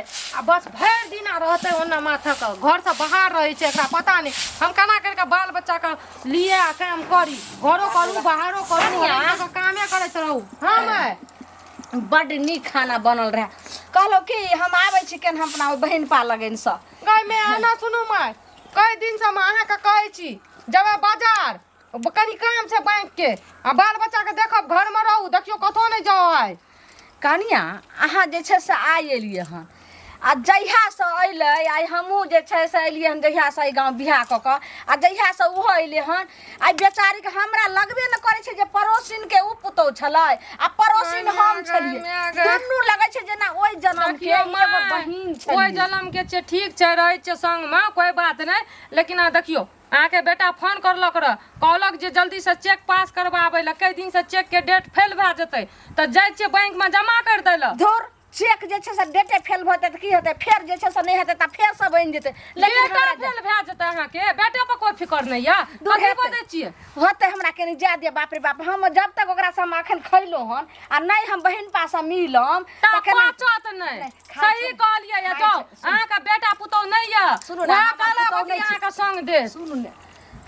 आ बस भरि दिन आ रहतै ओना माथक घरसँ बाहर रहै छै। एकरा पता नहि हम केना करि कऽ बाल बच्चाके लिए आ काम करी, घरो करू, बाहरो करू, हरेक जगह कामे करैत रहू। हँ माय, बड्ड नीक खाना बनल रहए। कहलहुँ कि हम आबै छी केन हम अपना ओहि बहिन पा लगनसँ। गै माय, एना सुनू माय, कई दिनसँ हम अहाँके कहै छी जेबै बाजार, कनि काम छै बैंक के, आ बाल बच्चाके देखब, घरमे रहू, देखियौ कतहु नहि जाउ आइ। कनिया, अहाँ जे छै से आइ एलियै हन आ जहियासँ अयलै, आइ हमहूँ जे छै से एलियै हन, जहियासँ एहि गाँव बियाह कऽ कऽ आ जहियासँ ओहो अयलै हन, आइ बेचारीके हमरा लगबे नहि करै छै जे पड़ोसिनके ओ पुतोहु छलै आ पड़ोसिन हम छलियै। दुनू लगै छै जेना ओहि जनमके देखियौ एगो माय, बहिन ओहि छलियै। जनम के छै, ठीक छै, रहै छै संगमे, कोइ बात नहि, लेकिन अहाँ देखियौ, अहाँके बेटा फोन करलक रह, कहलक जे जल्दीसँ चेक पास करबाबै लए, कई दिनसँ चेकके डेट फेल भए जेतै, तऽ जाइ छियै बैंकमे जमा करि दै लए। धुर, चेक जे छै से डेटे फेल भऽ जेतै तऽ की हेतै? फेर जे छै से नहि हेतै तऽ फेरसँ बनि जेतै, लेकिन बेटा हमरा फेल भए जेतै अहाँके, बेटे पर कोइ फिकर नहि यऽ। दूर कथी हेतै। बजै छियै? होतै, हमरा कनि जाय दिअ। बाप रे बाप, हम जब तक ओकरासँ हम अखन खैलहुँ हन आ नहि हम बहिन पासँ मिलम तऽ तखन पाचत नहि। नहि, खाइ सही छै। कहलियै यऽ। खाइ जाउ, छै, सुनू। अहाँके बेटा पुतहु नहि यऽ, सुनू ने, वएह हमरा काला पुतहु बती नहि छै। अहाँके संग देत। सुनू ने,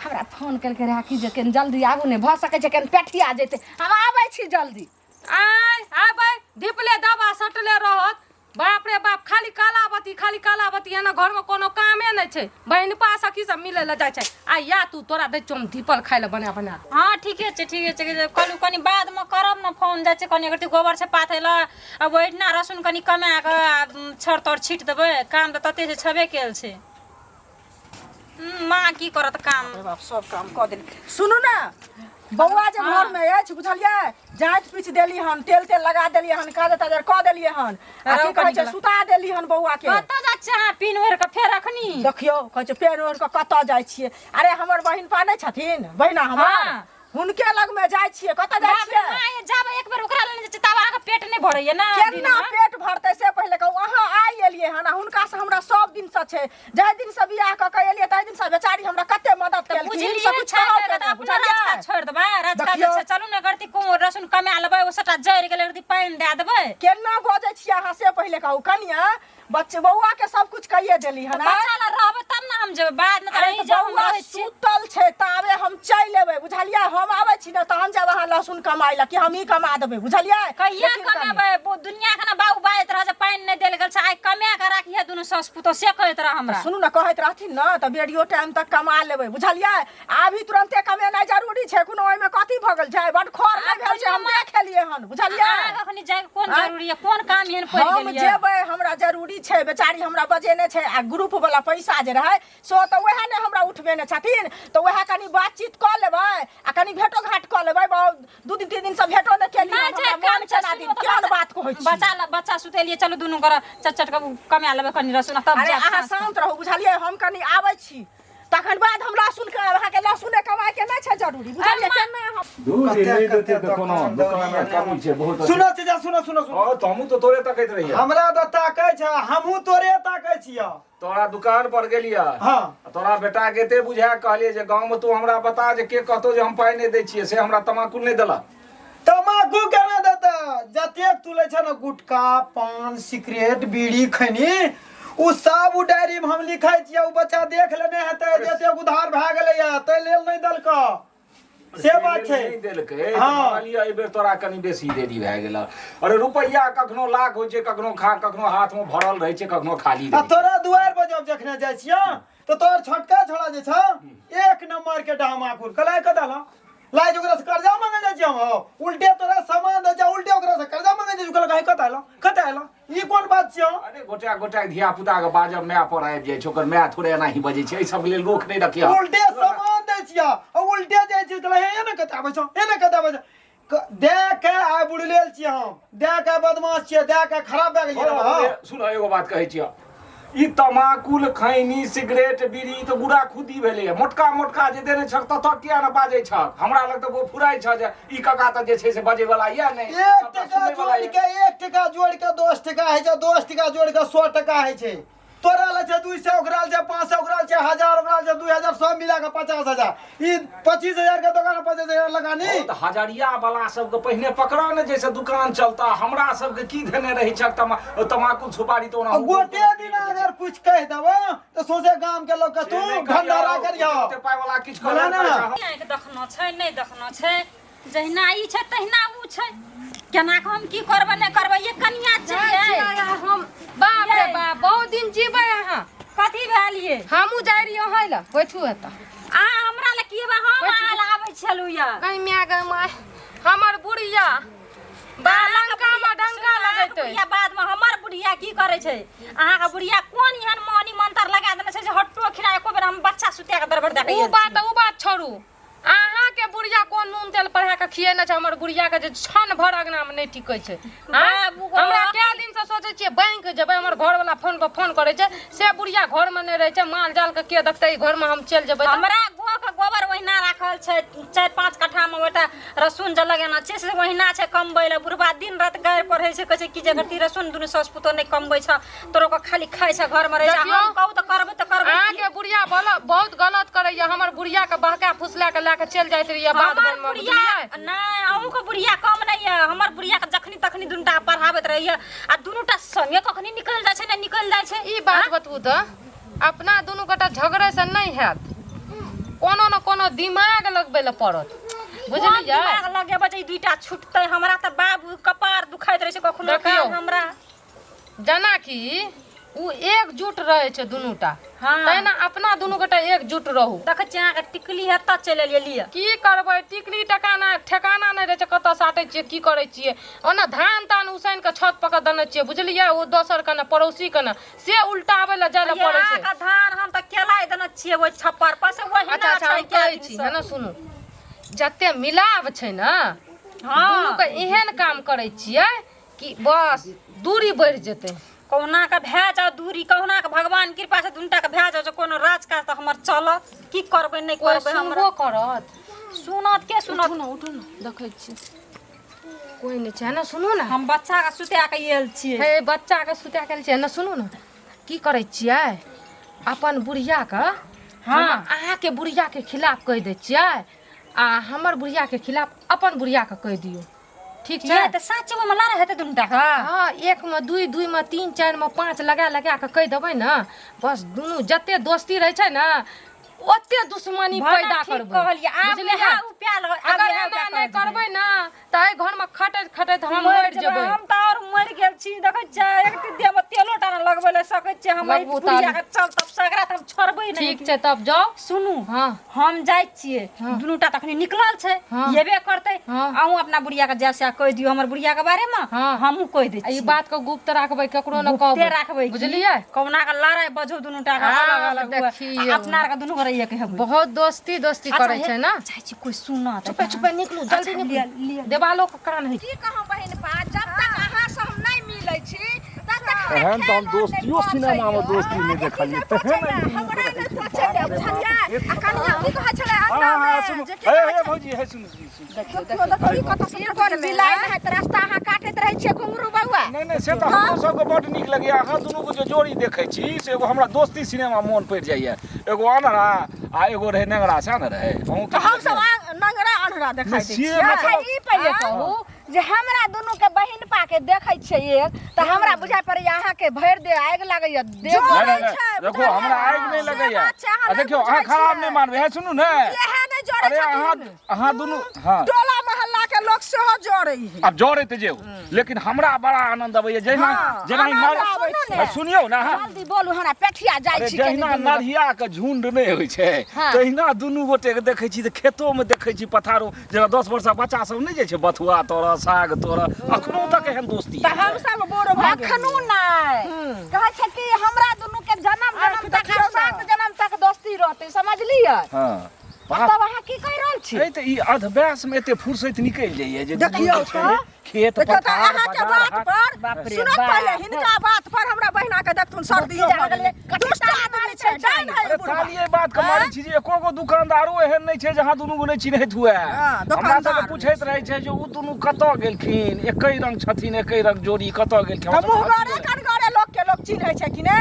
हमरा फोन केलकै रहए कि जे कनि जल्दी आबू ने, भऽ सकै छै कनि पेठिया जेतै। हम आबै छी जल्दी। आय आबै धिपले दवा सटले रहत। बाप रे बाप, खाली कालावती, खाली कालावती, एना घरमे कोनो कामे नहि छै। बहिनपा सखी सब मिलै लए जाइ छै। आ या तू, तोरा दै छियौ हम धीपल खाइ लए बना बना। हँ, ठीके छै, ठीके छै। कहलहुँ कनि बादमे करब ने फोन, जाइ छै कनि एकरती गोबर छै पाथै लए आ ओहिठिना रसुन कनि कमा कऽ आ छड़ तड़ छीट देबै। काम तऽ तते छै, छेबे कयल छै। माँ की करत काम? बाप रे बाप, सब काम कऽ देली। सुनू ने बौआ, जे घर में अछि, बुझलियै, जाँच पीच देली हन, तेल तेल लगा देलियै हन, काजर ताजर कऽ देलियै हन आ की कहै छै, सुता देली हन बौआ के। कतऽ जाइ छियै अहाँ पिन ओढ़ि कऽ फेर अखनी? देखियौ, कहै छै पेन ओढ़ि कऽ कतऽ जाइ छियै। अरे, हमर बहिन पा नहि छथिन, बहिना हमर, हाँ। हुनके लग में जाइ छियै। कतऽ जाइ बाप रे छियै? माय, जाब एक बेर ओकरा लग जाइ छियै तब अहाँके पेट नहि भरैया ने केना दिनमे? पेट भरतै से पहिले कहू। अहाँ आइ एलियै हन आ हुनका से हमरा सब दिन से छै, जाहि दिन से बियाह कऽ के एलियै ताहि दिन से बेचारी हमरा कते मदद तऽ केलखिन, बुझलियै सब किछु छै कहब तऽ के नहि, अपनो बुझलियै? रास्ता छोड़ि देबै? रास्ता जे देखियौ। छै, चलू ने करती कुम रसुन कमा लेबै, ओ सबटा जरि गेलै, एकरती पानि दए देबै। केना बजै छियै अहाँ से पहिले कहू। कनिया, बच्चे बौआ के सब कुछ कहिए देली हन? बच्चा ला रहबै तब ने हम जेबै बाद में। अरे अहीं तऽ जाउ, हम बौआ रहै छी। सुतल छै ताबे हम चलि एबै, बुझलियै? हम आबै छी ने तहन जायब अहाँ लहसुन कमाइ लए कि हमही कमा देबै, बुझलियै? कहिया लेकिन कनि- कमेबै? दुनिया के ने बाबू बाजैत रह जे पानि नहि देल गेल छै, आइ कमा के राखिहे दुनू सासु पुतोह, से कहैत रह हमरा। सुनू ने, कहैत रहथिन ने तऽ बेरियो टाइम तक कमा लेबै, बुझलियै? अभी तुरन्ते कमेनाइ जरूरी छै कोनो? ओहिमे कथी भऽ गेल छै? बड खर नहि भेल छै, हम देख एलियै हन, बुझलियै? अहाँके अखनी जाइके कोन आँय? जरूरी है? कोन काम एहन पड़ि हम गेल यऽ? जेबै, हमरा जरूरी छै। बेचारी हमरा बजेने छै आ ग्रुप वाला पैसा जे रहै से तऽ वएह ने हमरा उठबेने छथिन, तऽ वएह कनि बातचीत कऽ लेबै आ कनि भेटो घाट कऽ लेबै। 2 दिन 3 दिन से भेटो नहि केलियै। नहि हमरा छै मोन काम छै, केना सुनू दिन तऽ केहन बच्चा- बात कहै छी। बच्चा बच्चा सुतेलियै, चलू दुनू गोरा चट चट के कमा लेबै कनि रसुन तब अरे जायब अहाँ साँझ कऽ। शान्त रहू, बुझलियै? हम कनि आबै छी, तखन बाद हम लहसुन के, अहाँके लहसुने कमाइ के नहि छै जरूरी, बुझलियै? केना हम दूध कते नहि कते देतै तऽ कोनो दोकान दुकान मे दौरी कमी छै बहुत। सुनो चाचा, सुनो सुनो सुनो। हँ, तऽ हमहूँ तऽ तोरे तकैत रहियै। हमरा तऽ ताकै छै, हमहूँ तोरे ताकै छियौ। तोरा दुकान पर गेलियै। हाँ। आ तोरा बेटा के एते बुझा कहलियै जे गाँव मे तू हमरा बता जे के कहतौ जे हम पाइ नहि दै छियै, से हमरा तमाकुल नहि देलक। तमाकू केना देतै? जतेक तू लै छ ने गुटखा, पान, सिगरेट, बीड़ी, खैनी, उ सब उ डायरी में हम लिखै छियै। उ बच्चा देख लेने हेतै जतेक उधार भए गेलैया, ताहि लेल नहि देलकौ से बात छै। नहि देलकै। हाँ। मानलियै, एहि बेर तोरा कनि बेसी देरी भए गेल। अरे, रुपैआ कखनो लाख होइ छै, कखनो खा कखनो हाथ मे भरल रहै छै, कखनो खाली आ रहै छै। तोरा दुआरि पर जब जखने जाइ छियै तऽ तोहर छोटका छोड़ा जे छौ, एक नंबर के डामाकुर कलाय कऽ देला लाइ जे ओकरा से कर्जा मांगे जाइ छियै हम। हौ, उल्टे तोरा सामान दै छै, उल्टे ओकरा से कर्जा मांगे जाइ छियै। कहलक हे कतऽ एलौ, कतऽ एलौ, ई कोन बात छियौ? अरे, गोटा गोटा धिया पुता के बाजब माय पर आबि जाइ छै। ओकर माय थोड़े एनाही बजै छै। एहि सब लेल रोक नहि रखियह। उल्टे सामान दै छियै आ उल्टे जाइ छियै, कहलक हे एने कतऽ आबै छौ, एने कतऽ आबै छौ। दए के आइ बुड़लेल छियै हम, दए के बदमाश छियै, दए के खराब भए गेलियै हौ। सुन, एगो बात कहै छियह, ई तमाकुल, खैनी, सिगरेट, बीड़ी ई तऽ गुड़ा खुदी भेलै। मोटका मोटका जे देने छक ततऽ किया ने बाजै छक? हमरा लग तऽ वो फुराइ छ जे ई काका तऽ जे छै से बजै वाला यऽ नहि, एक सबटा टका सुनै वाला जोड़ि यऽ। के 1 टका जोड़ि के 10 टका होइ छै, 10 टका जोड़ि के 100 टका होइ छै। तोरा ले छै 200, ओकरा ले छै 500, ओकरा ले छै 1000, ओकरा ले छै 2000, सब मिला के 50,000। ई 25,000 के दोकान 25,000 लगानी। ओ तऽ हजरिया वाला सबके पहिने पकड़ा ने जैसे दुकान चलता। हमरा सबके की धेने रहै छक तमाकुल सुपारी तो ओना आ गोटे दिन अगर कुछ कहि देबो तऽ सोचे गाम के लोग के तू भंडारा करियो। ओते पाइ वाला किछु बोला करबे ना। करै छै। आँखि देखनो छै नहि देखनो छै, जहिना ई छै तहिना उ छै। केना कऽ हम की करबै नहि करबै, ये कनिया छै। हम बाप रे बाप, बहुत दिन जीबै अहाँ। कथी भेल ये? हमहूँ जाइ रहियै अहाँ लए, बैठू एतऽ। अहाँ हमरा लए की बा, हम अहाँ लए आबै छलहुँ यऽ। गै माय गै माय, हमर बुढ़िया बा लंका में डंका लगैते। बुढ़िया बाद में, हमर बुढ़िया की करै छै? अहाँके बुढ़िया कोन एहन मनी मंत्र लगा देने छै जे हट्टो खिरा एको बेर हम बच्चा सुतिया के दरबर दऽ के उ बात उ बात छोड़ू, अहाँके बुढ़िया कोन नून तेल पढ़ा के खियेने छै हमर बुढ़िया के जे क्षण भर अंगना में नहि टिकै छै? आँय? बाबू गो। हमरा कए दिन से सोचै छियै बैंक जेबै, हमर घरवाला फोन पर फोन करै छै, से बुढ़िया घर में नहि रहै छै, माल जाल के के देखतै? घर में हम चलि जेबै तऽ? हमरा गो के गोबर ओहिना राखल छै, 4-5 कट्ठा में ओटा रसुन जे लगेना छै से ओहिना छै कमबै लए। बुढ़बा दिन राति गारि पढ़ै छै, कहै छै कि जे गति रसुन दुनू सासु पुतोह नहि कमबै छ, तोरो के खाली खाइ छ, घर में रहै छ। देखियौ। हम कहू तऽ करबै तऽ करबै की? अहाँके बुढ़िया बहुत गलत करैया। हमर बुढ़िया के बहका फुसला के लए के चलि जाइत रहियै बाध हमर वन में, बुढ़िया बुझलियै? नहि, अहूँके बुढ़िया कम नहि यऽ। हमर बुढ़िया के जखनी तखनी दुनूटा पढ़ाबैत रहैया आ दुनूटा संगे कखनी निकलि जाइ छै, नहि निकलि जाइ छै। ई बात बतबू तऽ अपना दुनू गोटा झगड़े से नहि हैत, कोनो ने कोनो दिमाग लगबै लए पड़त, कोन बुझलियै? दिमाग लगेबै जे ई दुइटा छुटतै? हमरा तऽ बाबू कपार दुखाइत रहै छै कखनो देखियौ। काल हमरा। जेना कि ओ एकजुट रहै छै दुनूटा, हाँ। तहिना अपना दुनू गोटा एकजुट रहू। देखै छियै अहाँके टिकली हेतऽ चलि एलियै लिअ। की करबै, टिकली टकाना ठेकाना नहि रहै छै, कतऽ साटै छियै, की करै छियै। ओना धान तान उसैन कऽ छत पर कऽ देने छियै, बुझलियै? ओ दोसर कने पड़ोसी कने से उल्टाबै लए जाइ लए पड़ै छै। अहाँके धान हम तऽ केलाइ देने छियै ओहि छप्पर पर से ओहिना अच्छा अच्छा, छै हम कए कहै दिन छी सँ। है ने, सुनू, जते मिलाव छै ने हाँ। दुनू के, एहन काम करै छियै कि बस दूरी बढ़ि जेतै। कहुना के भए जाओ दूरी, कहुना के भगवान कृपा से दुनूटा के भए जाओ जे कोनो राज काज तऽ हमर चलत। की करबै नहि कोइ करबै हमरा सुनबो करत? सुनत के सुनत? उठू ने, उठू ने, देखै छी कोइ नहि छै। ने सुनू ने, हम बच्चा के सुता के आयल छियै। हे, बच्चा के सुता के आयल छियै ने। सुनू ने, की करै छियै, अपन बुढ़िया के, हाँ। हम अहाँके बुढ़िया के खिलाफ कहि दै छियै आ हमर बुढ़िया के खिलाफ अपन बुढ़िया के कहि दियौ, ठीक छै? ये तऽ सच मे लड़ाइ हेतै दुनूटा के। हाँ, 1 में 2, 2 में 3, 4 में 5 लगा लगा के कहि देबै ने, बस दुनू जते दोस्ती रहै छै ने ओते दुश्मनी भला पैदा ठीक करबै, कहलियै। आब बुझलियै? इएह उपाय आब अगर इएह एना उपाय नहि करबै। करबै ने तऽ एहि घरमे खटैत खटैत हम मरि मरि जेबै। हम तऽ आओर मरि गेल छी। देखै छियै एक देह मे तेलो टा नहि लगबै लए सकै छियै हम। एहि लगबू बुढ़िया ताली। के चल तब सगरा तऽ हम छोड़बै नहि। ठीक छै, तब जाउ। सुनू। हाँ। हम जाइ छियै। हाँ। दुनूटा तखनी निकलल छै। हाँ। हेबे करतै। हाँ। अहूँ अपना बुढ़िया के जाय से कहि दियौ हमर बुढ़िया के बारे मे। हाँ। हमहूँ कहि दै आ ई छियै। बात के गुप्त राखबै, केकरो ने गुप्ते कहबै, राखबै की? बुझलियै? कहुना के लड़ाइ बझौ दुनूटा के आब अलग अलग हुए। देखियौ। आ अपना आर के दुनू गोरे एक हेबै। बहुत दोस्ती दोस्ती अच्छा, करै छै ने। जाइ छी, कोइ सुनत? छुपे छुपे निकलू, जल्दी अच्छा, निकलू। लिअ, लिअ। देवालो के कान होइ। की कहूँ बहिन पा, जब तक अहाँ से हम नहि मिलै छी तब तक हमरा एहन तऽ हम खेलो नहि दोस्तियो सिनेमा मे पचैए। दोस्ती नहि देखलियै तेहन पचैए, एहि दुनू हमरा के नहि देखै छी। पचैए, बाप रे बाप, बुझलियै? एक आ कनिया की कहै छलै हाँ अंगना हाँ मे सुनू जे की हे कहै हे छै? भौजी, हे सुनू जी, सुनू। देखियौ देखियौ, कतऽ से कोन बिलाइ रहै तऽ रास्ता अहाँ काटैत रहै छियै घुंघरू बौआ। नहि नहि, से तऽ हमरो सबके बड्ड नीक लगैया। अहाँ दुनूके जे जोड़ी देखै छी से एगो हमरा दोस्ती सिनेमा मोन पड़ि जाइया। एगो अनहरा आ एगो रहै नेंगरा, सएह ने रहै? अहूँके तऽ हमसब नंगरा अन्हरा देखाइ दै से छियै। अच्छा, मतलब ई पहिले कहू जे हमरा दुनू के बहिन पा के देखै छियै एक तऽ हमरा बुझाइ पड़ैया अहाँके भरि देह आगि लागैया देह जोड़ै नहि, नहि, छै, देखो बुझलियै? हमरा आगि नहि से लगैया। बात छै, अहाँ आ नहि देखियौ, अहाँ बुझै खराब छियै। नहि मानबै। हे सुनू ने, इएह नहि जोड़ै अरे अहाँ छथिन। अहाँ दुनू, हाँ, टोला मोहल्ला के लोक सेहो जोड़ै है। आब जड़ैत जे लेकिन हमरा बड़ा आनंद अबैया जहिना हाँ, जेना आनंद आबै सुनू छै। ने। सुनियौ ने अहाँ। जल्दी बोलू, हमरा पेठिया जाइ अरे छी कनी जहिना दुनू गोटे। नढ़िया के झुंड नहि होइ छै हाँ। तहिना दुनू गोटे के देखै छी तऽ खेतो मे देखै छी, पथारो जेना 10 वर्षक बच्चा सब नहि जाइ छै बथुआ तोड़ऽ, साग तोड़ऽ, अखनो तक एहन दोस्ती तऽ हमसब बूढ़ भऽ गेलियै। अखनो नहि कहै छै कि हमरा दुनू के जन्म आँखि जन्म तक देखियौ ने। 7 जन्म तक दोस्ती रहतै, समझलियै? हाँ। आ तब अहाँ की कहि रहल छी? ए तऽ ई अधवयस मे एते फुर्सत निकलि जाइए जे दुनू देखियौ जे छै तऽ। खेत देखियौ तऽ पथार अहाँके बाजार बात हाट पर बाप रे सुनत बाप। पहिले हिनका बात पर हमरा बहिना के देखथुन सर्दी भऽ गेलै। दुष्ट आदमी छै, डाइन है अरे बुढ़बा। ताली एहि बात के मारै छी जे एको गो दुकानदारो एहन नहि छै जे अहाँ दुनू गो नहि चिन्हैत हुए। हाँ, हमरा दोकानदार सबके पूछैत रहै छै जे ओ दुनू कतऽ गेलखिन, एके रंग छथिन, एके रंग जोड़ी, कतऽ गेलखिन? तऽ हमरा सबके मुँहगरे हँसी कनगरे लोक के लोक चिन्है छै कि ने,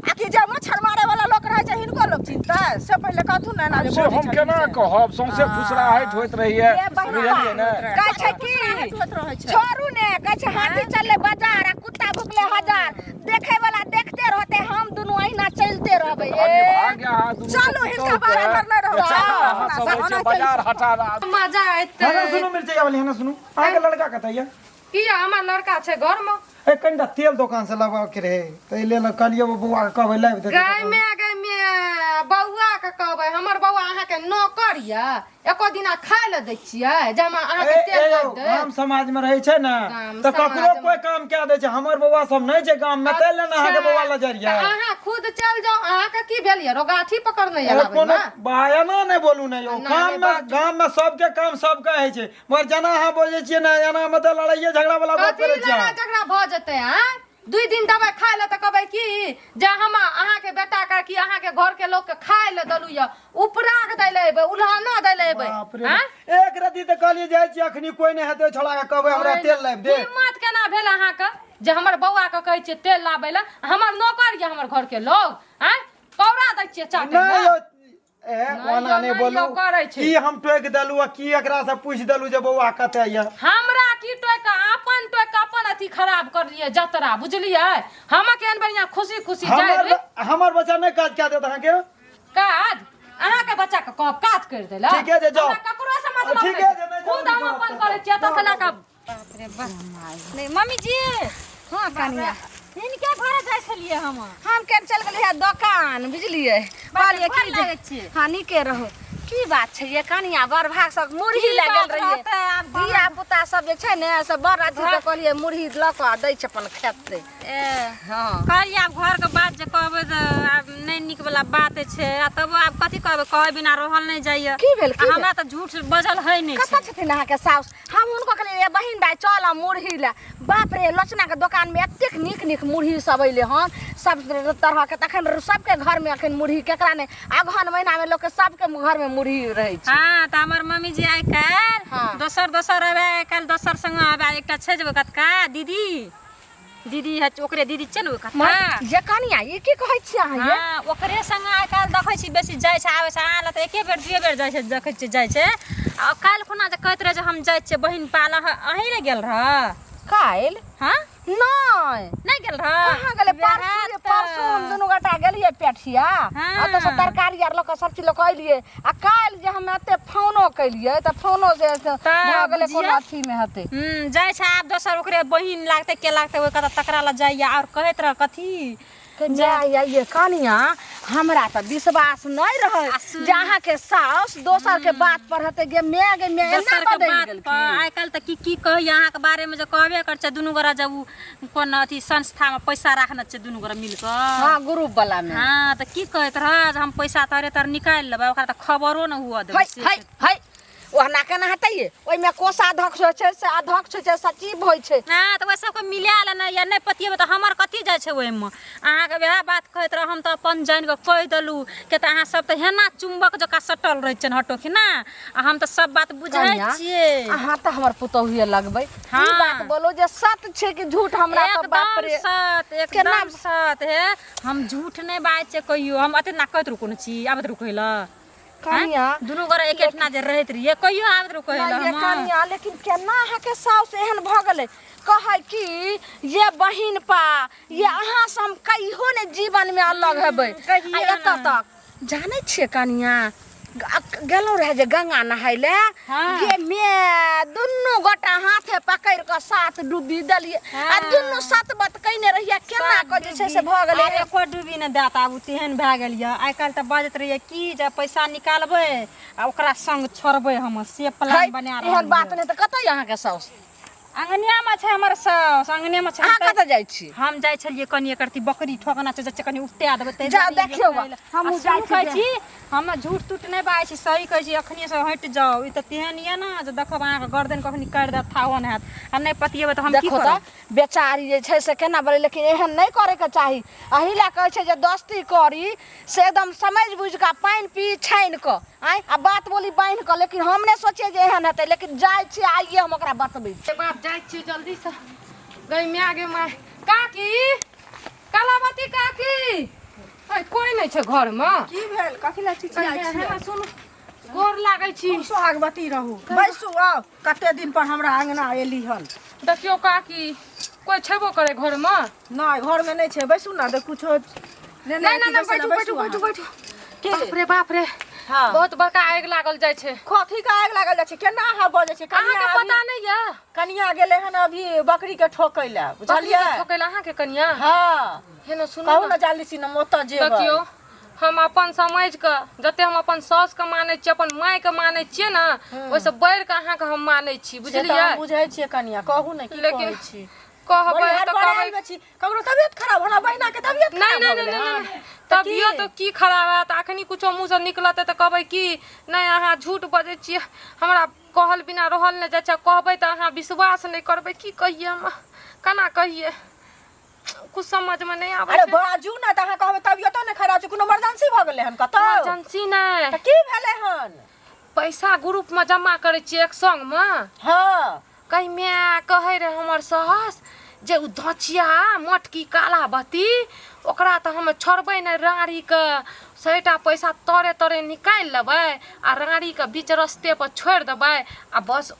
आ कि जे मच्छर मारे वाला लोक रहै छै हिनको लोक चिन्हतै से पहिले कहथुन ने एना जे से बजै हम छथिन केना से। कहब सौंसे फुसराहटि होइत रहैया ये बहिना। बुझलियै ने कहै छै की होइत रहै छै छोड़ू ने कहै छै हाथी चलले बाजार आ कुत्ता भुकले हजार देखै वाला देखते रहते हम दुनू अहिना चलते रहबै ए भाग्य अहाँ दुनू चलू, हिनका बाहर घर नहि रहू। अहाँ सब होइ छै बाजार हटा मजा एतै हना सुनू मिर्चैया वाली हना सुनू अहाँके लड़का कतऽ यऽ किया हमर लड़का छै घरमे ए कनिटा तेल दोकान से लाबऽ के रहे तऽ एहि लेल कहलियै बौआ के कहबै लाबि देतै गाय में गाय में बौआ के कहबै हमर बौआ अहाँके नौकर यऽ एको दिना खाय लए दै छियै जे हम अहाँके ए, तेल ए यौ, लाबि देब गाम समाज में रहै छै ने गाम तऽ ककरो समाजमे। कोई काम कए दै छै हमर बौआ सब नहि छै गाम में ताहि लेल ने अहाँके बौआ लऽ जाइ तऽ रहियै अहाँ खुद चलि जाउ अहाँके की भेल यऽ रोगाठी पकड़ने यऽ ए, लाबैमे कोनो बहाना नहि बोलू ने यौ नहि, गाम नहि, में बाजू। गाम में सबके काम सबके होइ छै मगर जेना अहाँ बजै छियै ने एना मतलब लड़ाइए झगड़ा वाला गप कथी करै छियै लड़ाइ अहाँ। झगड़ा भऽ जेतै आँय दुइ दिन दबाइ खाय लए तऽ कहबै की जे हम अहाँके बेटाके कि अहाँके घरके लोकके खाय लए देलहुँ यऽ उपराग दै लए एबै उल्हना दै लए एबै बाप रे आँय? एक रति तऽ कहलियै जाइ छियै अखनी कोई नहि हेतै छोड़ा के कहबै हमरा तेल लाबि दे हिम्मत केना भेल अहाँके जे हमर बौआके कहै छियै तेल लाबै लए हमर नौकर यऽ हमर घरके लोग आँय कौड़ा दै छियै चाटै नहि लए यौ ए नहि ओना यौ, नहि नहि बोलू यौ, करै छै। की हम टोकि देलू आ की एकरा से पूछि देलू जे बौआ कतऽ यऽ हमरा की टोक अपन टोक अपन अथी खराब करलियै जतरा बुझलियै हम केहन बढ़िया खुशी खुशी जाइ हमर रही हमर बच्चा नहि काज कए देत अहाँके काज अहाँके बच्चा के कहब काज कर देला ठीके छै, जाउ। हमरा ककरो से मतलब ठीके नहि छै, नहि जाउ, खुद हम जाउ, अपन जाउ, करै छियै एतऽ से लऽ कऽ बाप रे बाप नहि मम्मी जी हँ कनिया हिनके घरे जाइ छलियै हम हम केन चल गेलियै दोकान बुझलियै कहलियै गोर की लागै जे छी। हँ नीके रहू की बात छै ये कनिया बड़ भाग सब मुरही की लए गेल बात रहियै रहतै आब धिया पुता सब जे छै ने से बड़ अथी तऽ कहलियै मुरही लऽ कऽ दै छै अपन खेतै ए हँ कहलियै आब घरके बात जे कहबै तऽ आब नहि नीक वला बात छै आ तब आब कथी कहबै कहै बिना रहल नहि जाइए की भेल, की आ हमरा तऽ झूठ बजल है नहि कतऽ छै छथिन अहाँके साउस हम हुनको कहलियै "ए बहिन दाइ चल मुरही लए बाप रे लोचनाके दोकानमे एतेक नीक नीक मुरही सब अयलै हन सब तरहके तखन सबके घरमे अखन मुरही केकरा नहि अगहन महीनामे लोकके सबके घरमे मुरही रहै छै हँ तऽ हमर मम्मी जी आइ काल्हि हँ। दोसर दोसर आबै आइ काल्हि दोसर संग आबै एकटा छै जे कतका दीदी दीदी है ओकरे दीदी छै ने ओ कतका जे कनिया ई की कहै छियै अहाँ ये हँ ओकरे संग आइ काल्हि देखै छी बेसी जाइ छै आबै छै अहाँ लग तऽ एके बेर दुए बेर जाइ छै देखै छियै जाइ छै आ काल्हि खुना जे कहैत रहै जे हम जाइ छियै बहिन पाल अहीं ने गेल रह काल्हि हँ नहि नहि गेल रह कहाँ गेलै परसू परसू हम दुनू गोटा गेलियै पेठिया हाँ। ओतऽ से तरकारी आर लऽ कऽ सब चीज लऽ कऽ अयलियै आ काल्हि जे हम एते फोनो केलियै तऽ फोनो जे से तऽ भऽ गेलै कोनो बुझियौ। अथीमे हेतै हूँ जाइ छै आब दोसर ओकरे बहिन लागतै के लागतै ओहि कतऽ तकरा लग जाइए आओर कहैत रह कथी के माय ये कनिया हमरा तऽ विश्वास नहि रहै आ सुन- जे अहाँके साउस दोसर के बात पर हेतै गे माय गे माय एना दोसर के बदलि बात पर गेलखिन आइ काल्हि तऽ की की कहैए अहाँके बारेमे जे कहबे करै छै दुनू गोरा जब उ कोन अथी संस्थामे पैसा राखने छै दुनू गोरा मिल कऽ हँ ग्रुप वाला मे हँ तऽ की कहैत रह जे हम पैसा तोरे तर निकालि लेबै ओकरा तऽ खबरो नहि हुअ देबै है से है है ओहना केना हेतै ये ओहिमे कोषाध्यक्ष होइ छै से अध्यक्ष होइ छै सचिव होइ छै हँ तऽ ओहि सबके मिला लेना या नहि पतिएबै तऽ हमर कथी जाइ छै ओहिमे अहाँके वएह बात कहैत रह हम तऽ अपन जानि कऽ कहि देलहुँ किया तऽ अहाँ सब तऽ हेना चुम्बक जकाँ सटल रहै छियनि हटोखिना आ हम तऽ सब बात बुझै कनिया, छियै अहाँ तऽ हमर पुतोहुए लगबै ई हाँ। बात बोलो जे सत्य छै कि झूठ हमरा तऽ बाप एकदम रे सत केना एकदम सत हे हम झूठ नहि बाजै छियै कहियो हम एते ना कहैत रहू कोनो चीज आबैत रहू कहै लए कनिया दुनू गोरा एकेठना जे रहैत रहियै कहियो आबैत रहू कहै लए नहि ये हम कनिया लेकिन केना अहाँके साउस एहन भऽ गेलै कहै कि ये बहिन पा ये अहाँ से हम कहियो ने जीवन में अलग हेबै कहियो आ एतऽ ने। तक जानै छियै कनिया गेलहुँ रहै जे गंगा नहाय लए हाँ। गे मे दुनू गोटा हाथे पकड़ि कऽ सात डुब्बी देलियै आ हाँ। दुनू सत बत कयने रहियै केना कऽ जे छै से भऽ गेलै आब एको डूबी नहि देत आब ओ तेहन भए गेल यऽ आइ काल्हि तऽ बाजैत रहैए की जे पैसा निकालबै आ ओकरा संग छोड़बै हम से है, प्लान बना रहल एहन बात यऽ। नहि तऽ कतऽ यऽ अहाँके साउस अङ्गनेमे छै हमर साउस अङ्गनेमे छै अहाँ कतऽ जाइ छी हम जाइ छलियै कनि एकरती बकरी ठोकना छै जाइ छियै कनि उपटा देबै ताहि जाउ दुआरे देखियौ एलियै खाय लए। हमहूँ आ जाइ सुनू छी कहै छी हम झूठ तूठ नहि बाजै छी सही कहै छी अखनिए से हटि जाउ ई तऽ तेहन यऽ ने जे देखब अहाँके गर्दन कखनी काटि देत थाहो नहि हैत आ नहि पतिएबै तऽ हम की देखो करब तऽ बेचारी जे छै से केना बोले लेकिन एहन नहि करैके चाही एहि लए कहै छै जे दोस्ती करी से एकदम समझि बुझि कऽ पानि पी छानि कऽ आँय आ बात बोली बान्हि कऽ लेकिन हम नहि सोचियै जे एहन हेतै लेकिन जाइ छियै आइए हम ओकरा बतबै छियै बाप जाइ छियै जल्दीसँ गै माय गे माय काकी कलावती काकी ऐ, कोई नहि छै घरमे। की भेल, कथी लए चिचियाइ छियै? हे, सुनू, गोर लागै छी। खूब सोहागवती रहू, बैसू, आउ। कते दिन पर हमरा अंगना एली हन। देखियौ काकी, कोई छेबो करे घरमे? नहि, घरमे नहि छै। बैसू ने, देख कुछो नहि। नहि नहि नहि, बैठू बैठू बैठू बैठू। की? बाप रे बाप रे! हाँ। बहुत बड़का आगि लागल जाइ छै। कथी के आगि लागल जाइ छै? केना अहाँ बजै छै? कनिया अहाँके अभी- पता नहि यऽ? कनिया गेलै हन अभी बकरी के ठोकै लए, बुझलियै? ठोकै लए अहाँके कनिया? हँ। हे ने, सुनू। कहू ने ने जल्दी सी, हम ओतऽ जेबै। देखियौ, हम अपन समझि कऽ जते हम अपन साउसके मानै छियै, अपन मायके मानै छियै ने, ओहिसँ बढ़ि कऽ अहाँके हम मानै छी। से तऽ बुझलियै? हम बुझै छियै कनिया, कहू ने की लेकिन कहै छी। कहबै बड़ी तऽ हड़बड़ायल कहबै मे छी। ककरो तबियत खराब? हमरा बहिना के तबियत नहि। खराब नहि भऽ नहि गेलै नहि हन। नहि। तऽ की? तबियत तऽ की खराब हैत? अखनी कुछो मुँहसँ निकलतै तऽ कहबै कि नहि, अहाँ झूठ बजै छियै। हमरा कहल बिना रहल नहि जाइ छै। कहबै तऽ अहाँ विश्वास नहि करबै। की कहियै हम, केना कहियै, कुछ समझमे नहि आबै अरे छै। बाजू ने। तऽ अहाँ कहबै तबियतो नहि खराब छै, कोनो इमरजेंसी भऽ गेलै हन कतौ? इमरजेंसी नहि। तऽ की भेलै हन? पैसा ग्रुपमे जमा करै छियै एक संगमे। हँ। कहीं माय कहै रहै हमर सास जे ओ धचिया मोटकी कालावती, ओकरा तऽ हम छोड़बै नहि। राड़ीके सभटा पैसा तरे तरे निकालि लेबै आ राड़ीके बीच रस्ते पर छोड़ि देबै आ बस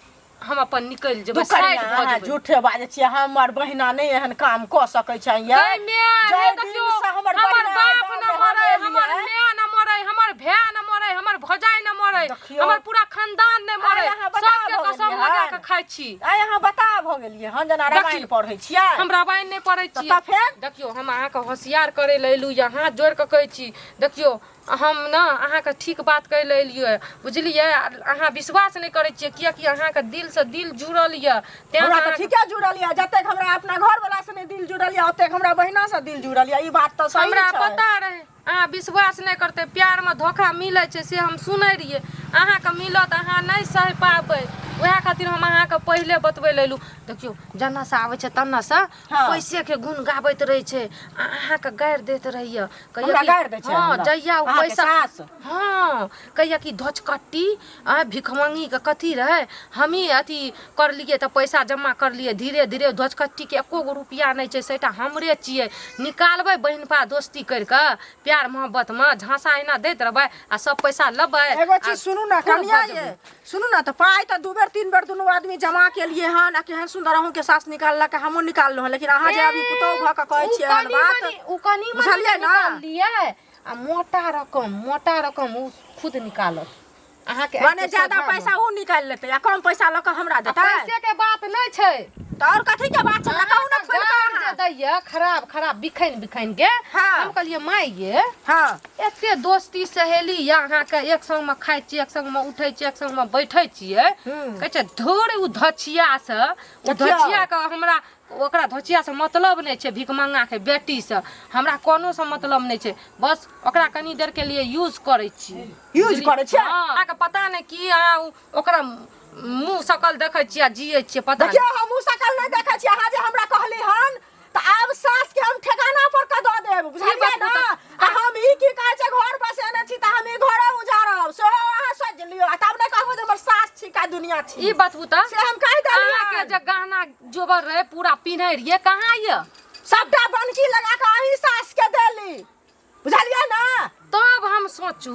हम अपन निकलि जेबै, साइड भऽ अहाँ जेबै। झूठे बाजै छियै। हमर बहिना नहि एहन काम कऽ सकै छै यै। गै माय, जाहि हे देखियौ, दिनसँ हमर हमर बहिना बाप एहि न गाँवमे मरै, हम हमर एलियै। माय न मरै, हमर भाय न मरै, हमर भौजाइ न मरै, देखियौ। हमर पूरा खानदान नहि मरै, आइ अहाँ बता सबके भऽ कसम गेलियै लगा हन। कऽ खाइ छी। आइ अहाँ बता भऽ गेलियै हन जेना रामायण देखियौ। पढ़ै छियै। हम रामायण नहि पढ़ै तऽ छी। तऽ फेर? देखियौ, हम अहाँके होशियार करै लए एलहुँ यऽ, हाथ जोड़ि कऽ कहै छी। देखियौ, हम ने अहाँके ठीक बात कहै लए एलियै, बुझलियै? अहाँ विश्वास नहि करै छियै, किएकि अहाँके दिलसँ दिल जुड़ल यऽ तेँ। हमरा तऽ अहाँके ठीके जुड़ल यऽ। जतेक हमरा अपना घरवला से नहि दिल जुड़ल यऽ, ओतेक हमरा बहिना से दिल जुड़ल यऽ। ई बात तऽ सही हमरा छै। पता रहै अहाँ विश्वास नहि करतै। प्यारमे धोखा मिलै छै से हम सुनै रहियै। अहाँके मिलत, अहाँ नहि सहि पाबै, उएह खातिर हम अहाँके पहिले बतबै लए एलहुँ। देखियौ, जन्नसँ आबै छै तन्नसँ हँ। पैसेके गुण गाबैत रहै छै आ अहाँके गारि दैत रहैए। कहिया हमरा कि गारि दै छै? हँ। हमरा? जहिया ओ अहाँके पैसा सास? हँ। कहिया कि धोचकट्टी आ भिखमङ्गीके कथी रहै, हमही अथी करलियै तऽ पैसा जमा करलियै धीरे धीरे। धोचकट्टीके एको गो रुपैआ नहि छै, सभटा हमरे छियै। निकालबै बहिनपा दोस्ती करि कऽ, प्यार मोहब्बतमे झाँसा एना दैत रहबै आ सब पैसा लेबै। एगो चीज सुनू ने खूब कनिया, बजबै। ये सुनू ने, तऽ पाइ तऽ दू बेर तीन बेर दुनू आदमी जमा केलियै हन आ केहन सुन्दर अहूँके सास निकाललक, हमहूँ निकाललहुँ हन, लेकिन अहाँ जे अभी पुतोहु भऽ कऽ कहै उ छियै एहन कनि बात मनि उ कनि मनि बुझलियै ने? निकाललियै आ मोटा रकम उ खुद निकालत अहाँके। माने आँखिके ज्यादा सोझामे। पैसा उ निकालि लेतै आ कम पैसा लऽ कऽ हमरा आ देतै? पैसे के बात नहि छै। तऽ आओर कथी के बात छै? हमरा कहू ने खोलि कऽ गारि जे अहाँ। दैया खराब खराब बिखैन बिखैन के। हाँ। हम कहलियै माय ये, हँ, एते दोस्ती सहेली या अहाँके, एक संगमे खाइ छियै, एक संगमे उठै छियै, एक संगमे बैठै छियै। कहै छै धुर उ धचिया से, उ देखियौ। धचिया के हमरा ओकरा धोचिया से मतलब नहि छै, भिखमंगा के बेटी से हमरा कोनो से मतलब नहि छै। बस ओकरा कनी देर के लिए यूज करै छी। यूज करै छियै? हँ, अहाँके पता नहि की अहाँ ओकरा मुँह शकल देखै छियै आ जियै छियै, पता नहि। देखियौ, हम ओ शकल नहि देखै छी। अहाँ जे हमरा कहली हन तऽ आब सास के हम ठेकाना पर कऽ दऽ देब, बुझलियै बात ने? आ हम ई की कहै छै, घर बसेने छी तऽ हम ई घरे उजारब, सेहो अहाँ सोचि लियौ आ तब नहि कहबै जे हमर सास छी का दुनिया छी। ई बतबू तऽ से हम कहि देलियै। अहाँके जे गहना जोबर रहे पूरा पिन्है रहियै, कहाँ यऽ? सबटा बनकी लगा कऽ अहीं सास के देली, बुझलियै ने? तब हम सोचू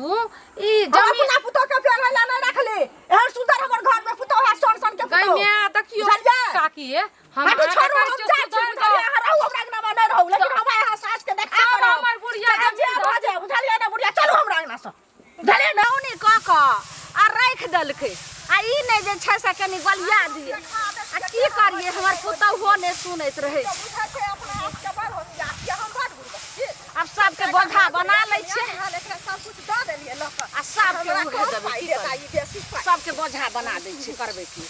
ई हम जमीन अपना पुतोह के पेरहै ला नहि रखली। एहन सुंदर हमर घर में पुतोह है, सोन सन के गै पुतोह। माय, देखियौ बुझलियै? काकी, हम हटू, अहाँके छोड़ू, कहै हम छियै, जाइ छी, सुधरि बुझलियै? जाउ। अहाँ रहू हमरा अंगना में, नहि रहू, लेकिन हम अहाँ सास के देखा तब के रहब। हमर बुढ़िया चाहे जे जमीन भऽ जाय, बुझलियै ने बुढ़िया? चलू हमरा अंगना से, बुझलियै ने? दौनी कऽ कऽ आ राखि देलकै आ ई नहि जे छै से कनि बलिया दियै। आ की करियै, हमर पुतहुओ नहि सुनैत रहै छै। बुझै छै अपना आपके बड़ होशियार छियै, हम बड़ बुड़बक छी। आब सबके बोझा बना लै छियै एकरा सब कुछ दऽ देलियै लऽ कऽ आ सबके हमरा उघै कम देबै। पाइ की देता करबै? ई बेसी पाइ सबके बोझा बना दै छियै, करबै की?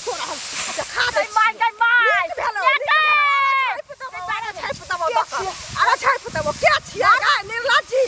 छोड़, हम देखा दै गै माय, गै माय! नीक भेलौ, नीक भेलौ। अरे छापि देबौ, अरे छापि देबौ दऽ कऽ। अरे छापि देबौ। के छियै गे निर्लज्जी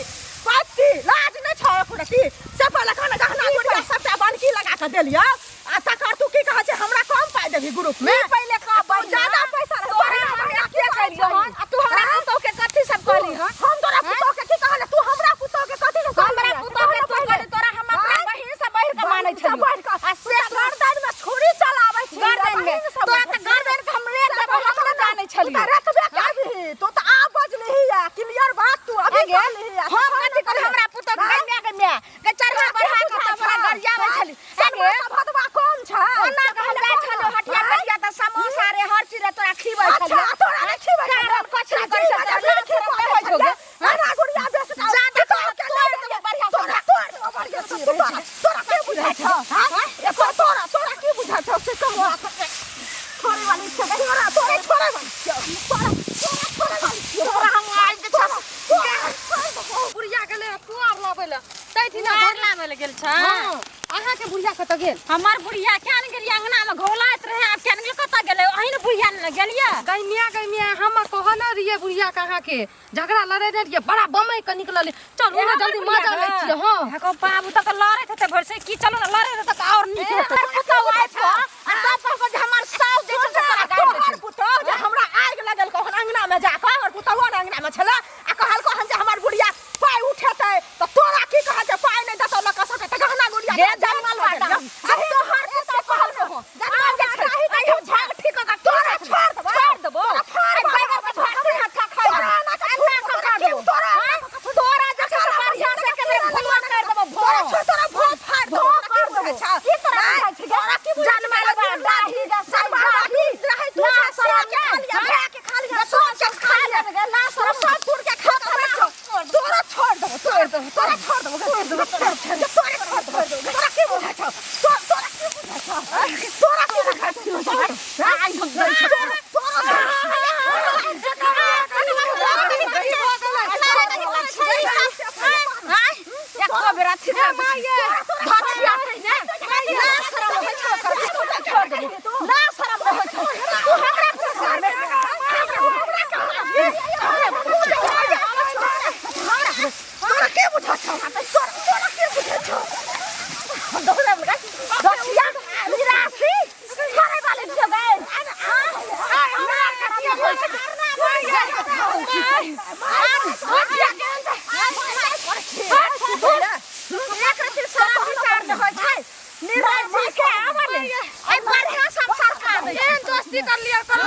पति? लाज नहि छौ एको रत्ती? से पहिले कह ने, गहना गुड़िया सबटा बनकी लगा कऽ देलियौ आ तकर तू की कहै छै, हमरा कम पाइ देबही ग्रुप में? पहिले कह आ तू बहिना, ज्यादा पैसा रहे तोरा बहिना, हम बहिना एते की कहै कहियौ हन, छही? आ तू हमरा आँय? पुतहु के कथी सब कहली हन? हम तोरा पुतोह के की कहले? तू हमरा पुतोह के कथी सब कहली? हमरा पुतहु के तू कहली, तोरा हम अपना आँय? बहिन से बढ़ि के मानै बहिन से छलियौ। बढ़ि कऽ। आ तू से तऽ गर्दन में छुरी चलाबै छी। गर्दन में बहिन से तोरा बढ़ि तऽ गर्दन के हम रेत देबौ, हम नहि जानै तू छलियौ। तऽ रखबे करबिही। तू तऽ आब बजलिही या क्लियर बात तू अभी आगे? कहलिही या। कमवा छोड़े वाली छियौ तोरा तोरे छोड़े वाली छियौ तोरा तोरा छोड़े वाली छियौ तोरा हम आज जे छै बुढ़िया गेलै पुआर लाबै लए ताहि दिना पुआर लाबै लए गेल छै हँ अहाँके बुढ़िया कतऽ गेल हमर बुढ़िया किया ने गेलियै अंगना में घोलाइत रहे आब किया ने गेल कतऽ गेलै अहीं ने बुढ़िया ने गेलियै गैमिया गैमिया हम कहने रहियै बुढ़िया के अहाँके झगड़ा लड़े रहियै बड़ा बमै के निकलल चलू ने जल्दी मजा लै छियै हँ हेको बाबू तक लड़ैत हेतै भरि से की चलू ने लड़ैत हेतै तऽ आओर नीक हेतै पुतहु आबि कऽ आ तब कहलको जे हमर साउस जे छै से तोरा गारि दै तोहर छौ। पुतोह जे हमरा आगि लगेलको हन अंगना में जाकऽ हमर पुतोहो ने अंगना में छलै आ कहलको हन जे हमर बुढ़िया पाइ उठेतै तऽ तोरा की कहै छै पाइ नहि देतौ लऽ कऽ सबके तऽ गहना गुड़िया गे जनमल बाटा आ तोहर पुतहु कहलको हन जनमल जे छै आइ हम झाँठी कऽ कऽ तोरा छोड़ देबो छोड़ देबो फाड़ आइ बैगन के भात हाथ खा खाइ तोरा एना कऽ एना कऽ खा देबो तोरा तोरा जे छै से बढ़िआँ से के बेर भुआ कर देबो तोरा भो छोड़ तोरा भो फाड़ देबो भो तोरा की कर बुझै देबो छौ की तोरा बुझाइ छै गे? तोरा की बुझै छै? जनमल बा दाढ़ी गे जनमल बा रहै तू ना छै शरम के खा लिया हाँ? भए के खा लिया सब के खा लिया गे ना तोरा शरम सब तोड़ के खा के बैठ छौ। तोरा छोड़ देबो तोड़ देबो तोरा छोड़ देबो तोड़ देबो तोरा छोड़ देबो तोरा छोड़ देबो तोरा की बुझै छौ तोरा की बुझै छौ तोरा की बुझै छौ आइ हम दै छी तोरा के बुझै छौ तोरा के बुझै छौ एहन दोस्ती कर लिया कर